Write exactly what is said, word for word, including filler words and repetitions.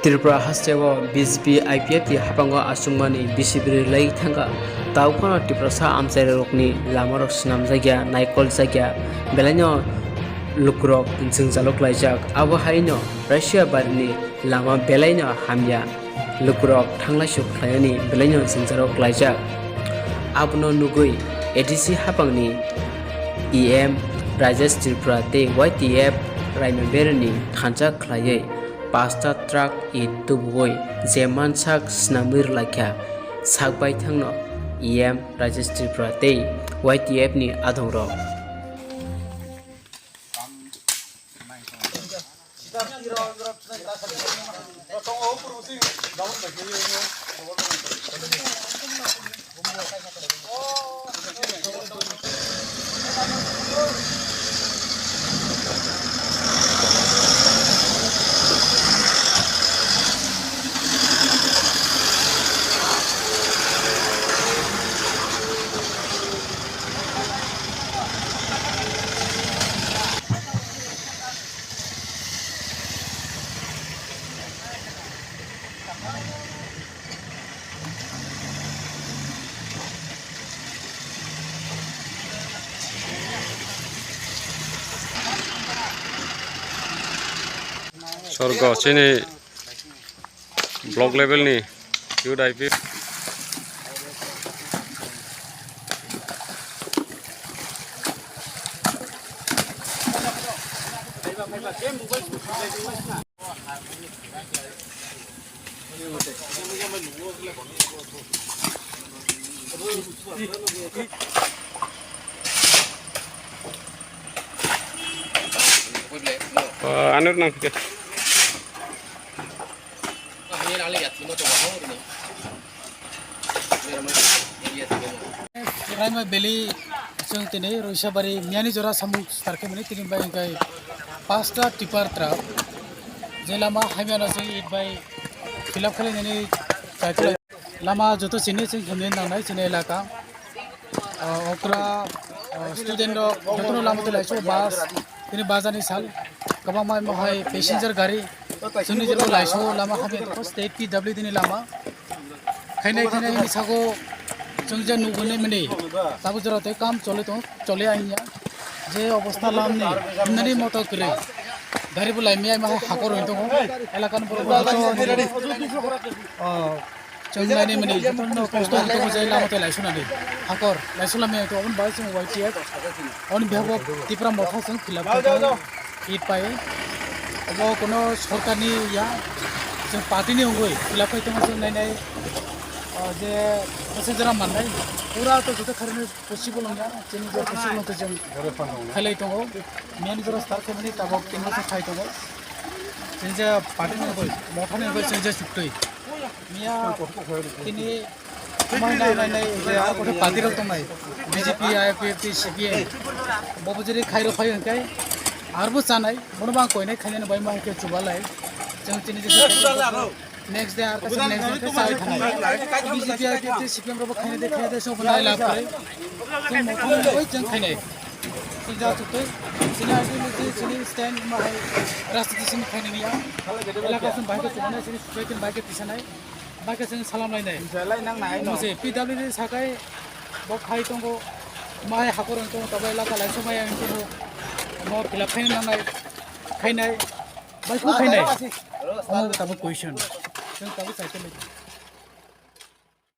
Tripura hasteo B J P I P F ni haphango achukmani bisi bwrwi lai thangkha. Tauphano Tiprasa amchairokni lamarok swnamjakya, naikoljakya, belaino lukurok jwngjalo klaijak. Abo haino Russia barini lama belaino hamya, lukurok thanglai suk khlainani belaino jwngjalo klaijak. Abono nugwi A D C haphangni E M Rajesh Tripura tei Y T F Raima Bereni thansa khlaiwi pasta truck it tubuwi je mansak swnamwi rwlaikha sak baithangno E M Rajesh Tripura tei Y T F ni adongrok. Sorgo chini block level ni youth I P. Anur nang ke. Raima Valley, chwng tini Roisabari miyani jora samung start khe mani tini bai hwnkhe pasta tipper truck je lama hamya no chwng it bai fill up khlai nani chai khlai. Lama joto chini chwng hamya nangnai chini elaka. Ah, okra, ah, student rok jotono lama twi laisu bus, tini bus ani sal kwbangma imo hai passenger gari chwngni jora laisu lama hamya state P W D ni lama. Khainai khainai ni sago chwng je nugwi nai mani tabuk jora tei kam choli tong choli aiya je obostha lam ni himnani moto kwrwi gari bo lai miyai ma hai hakor roi tongo elaka ni borok bo joto ni, ah, Chwng nainai mani jotono kosto wngtongma jai lama tei laisu nani hakor laisu lamaya wngtong aboni bagwi chwng Y T F oni behalf of Tipra Motha chwng fill up khaikha it pai. Obo kono sorkarni ya chwng party ni wngwi fill up khai tongma chwng nainai, o, je bwsajra mannai pura to joto kharwi possible wngya chini je possible wngtong chwng khailai tongo. Miyani jora start khaimani tabok tin bosor khai tongo chini je party ni wngwi Motha ni wngwi chwng je chuktwi. Miya tini thumai nang nai nai je ar kothai party rok tongnai B J P, I P F T, C P M. Bobo jeri khairo phai hwnkhe arbo chanai, bono bang koinai khainani bai ma hwnkhe chubalai. Chwng chini je next day ar kaisa next day khe chai thanai. B J P, I P F T, C P M rok bo khainai de khainai de sobo nai lab khlai. Chwng mothani bai chwng khainai. Chwng ja chuktwi chini ideology chini stand ma hai rajniti simi khainai ya. Elaka song bai khe chubalai chini society bai khe tisanai. Bai khe chwng salam lainai. Belai nang nai no. Mose P W D sakai bo khai tongo. Mai hakor wng tongo, tabai laka laisomai wng tongo. Mo fill up khaina nangnai. Khainai. Bai kho khainai. Omo tabuk question. Chwng tabuk cycle lai.